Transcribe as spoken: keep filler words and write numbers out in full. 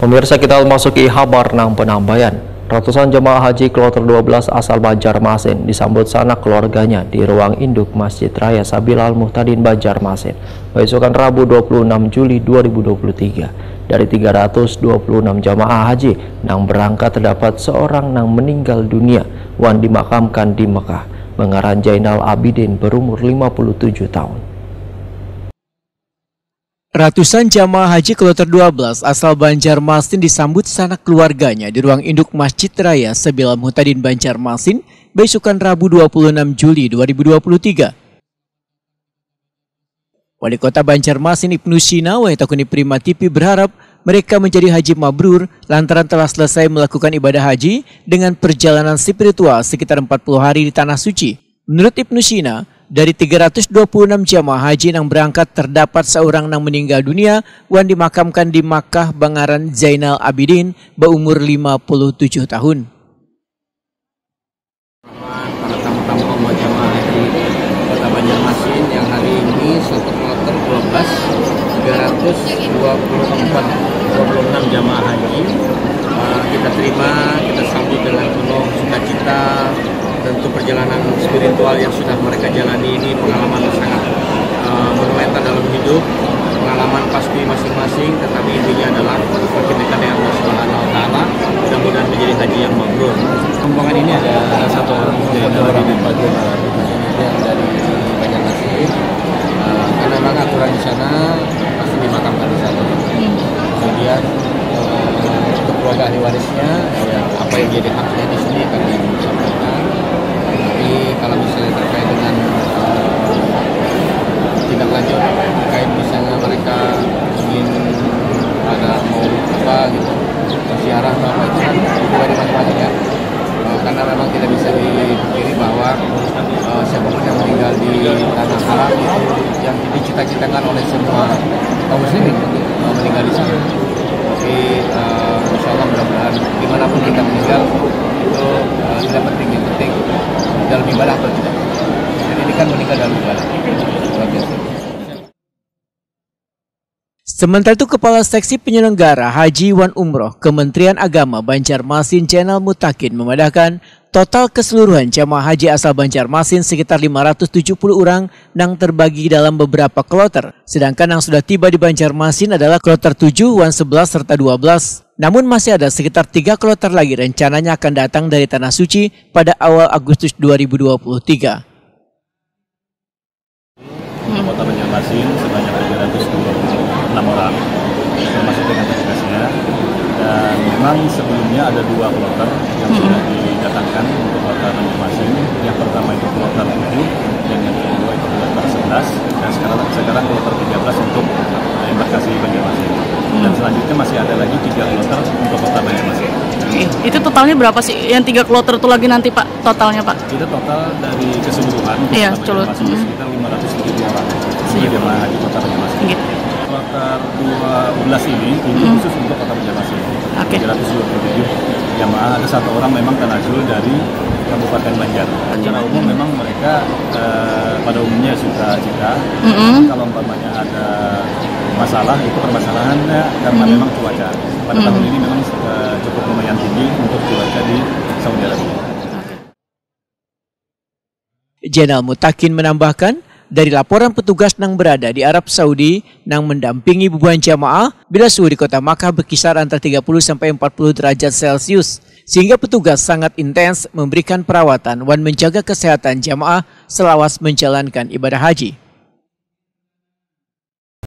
Pemirsa, kita memasuki habar nang penambayan. Ratusan jemaah haji kloter dua belas asal Banjarmasin disambut sanak keluarganya di ruang induk Masjid Raya Sabilal Muhtadin Banjarmasin, baisukan Rabu dua puluh enam Juli dua ribu dua puluh tiga. Dari tiga ratus dua puluh enam jamaah haji nang berangkat, terdapat seorang nang meninggal dunia wan dimakamkan di Mekah, mengaran Jainal Abidin, berumur lima puluh tujuh tahun. Ratusan jamaah haji kloter dua belas asal Banjarmasin disambut sanak keluarganya di ruang induk Masjid Raya Sabilal Muhtadin Banjarmasin, baisukan Rabu dua puluh enam Juli dua ribu dua puluh tiga. Wali Kota Banjarmasin Ibnu Sina, wayah takuni Prima T V, berharap mereka menjadi haji mabrur lantaran telah selesai melakukan ibadah haji dengan perjalanan spiritual sekitar empat puluh hari di Tanah Suci. Menurut Ibnu Sina, dari tiga ratus dua puluh enam jamaah haji nang berangkat, terdapat seorang nang meninggal dunia wan dimakamkan di Makkah, bangaran Zainal Abidin, baumur lima puluh tujuh tahun. Para tamu-tamu Allah jamaah haji Kota Banjarmasin yang hari ini satu kloter dua belas, tiga ratus dua puluh empat, dua puluh enam jamaah haji, eh, kita terima, kita sambut dengan penuh sukacita. Tentu perjalanan spiritual yang sudah mereka jalani ini pengalaman sangat, eh, monumental dalam hidup. Pengalaman pasti masing-masing, tetapi intinya adalah makin dekat dengan Allah Subhanahu wa Ta'ala. Mudah-mudahan menjadi haji yang mabrur. Rombongan ini ada satu orang, ada satu orang yang dari Banjarmasin. Eh, karena memang aturan di sana pasti dimakamkan di sana. Kemudian, eh, untuk keluarga ahli warisnya, ya, apa yang jadi haknya di sini akan disampaikan. Tapi kalau misalnya terkait dengan, eh, tindak lanjut terkait misalnya mereka ingin ada mau apa gitu, mau ziarah atau apa, itu kan pribadi masing-masing, ya. Eh, karena memang tidak bisa dipungkiri bahwa, eh, siapapun yang meninggal di tanah haram itu yang dicita-citakan oleh semua kaum muslimin, eh, meninggal di sana. Tapi, eh, insya Allah, mudah-mudahan dimanapun kita meninggal itu, eh, tidak penting, yang penting dalam ibadah atau tidak. Jadi ini kan meninggal dalam ibadah. Luar biasa. Sementara itu, Kepala Seksi Penyelenggara Haji wan Umroh Kementerian Agama Banjarmasin, Jainal Mutakin, memadahkan total keseluruhan jamaah haji asal Banjarmasin sekitar lima ratus tujuh puluh orang nang terbagi dalam beberapa kloter. Sedangkan yang sudah tiba di Banjarmasin adalah kloter tujuh wan sebelas serta dua belas. Namun masih ada sekitar tiga kloter lagi rencananya akan datang dari Tanah Suci pada awal Agustus dua ribu dua puluh tiga. Untuk Kota Banjarmasin sebanyak tiga ratus dua puluh enam orang, termasuk dengan petugasnya. Dan memang sebelumnya ada dua kloter yang sudah didatangkan untuk Kota Banjarmasin. Yang pertama itu kloter tujuh, dan yang kedua itu kloter sebelas. Dan sekarang, sekarang kloter tiga belas untuk embarkasi Banjarmasin. Dan selanjutnya masih ada lagi tiga kloter untuk Kota Banjarmasin. Oke, itu totalnya berapa sih? Yang tiga kloter itu lagi nanti, Pak, totalnya, Pak? Kita total dari keseluruhan untuk Iya, Kota Banjarmasin sekitar lima ratus tujuh puluh orang. Itu jemaah haji Kota Banjarmasin. Kloter dua belas ini, ini khusus untuk Kota Banjarmasin. Oke. Tiga ratus dua puluh tujuh jamaah, ada satu orang memang tanazul dari Kabupaten Banjar. Secara umum memang mereka, eh, pada umumnya suka cita. Kalau umpamanya ada masalah, itu permasalahannya karena memang cuaca. Pada tahun ini memang, eh, cukup lumayan tinggi untuk cuaca di Saudi Arabia. Jainal Mutakin menambahkan, dari laporan petugas nang berada di Arab Saudi nang mendampingi bubuhan jamaah, bila suhu di kota Makkah berkisar antara tiga puluh sampai empat puluh derajat Celcius, sehingga petugas sangat intens memberikan perawatan wan menjaga kesehatan jamaah selawas menjalankan ibadah haji.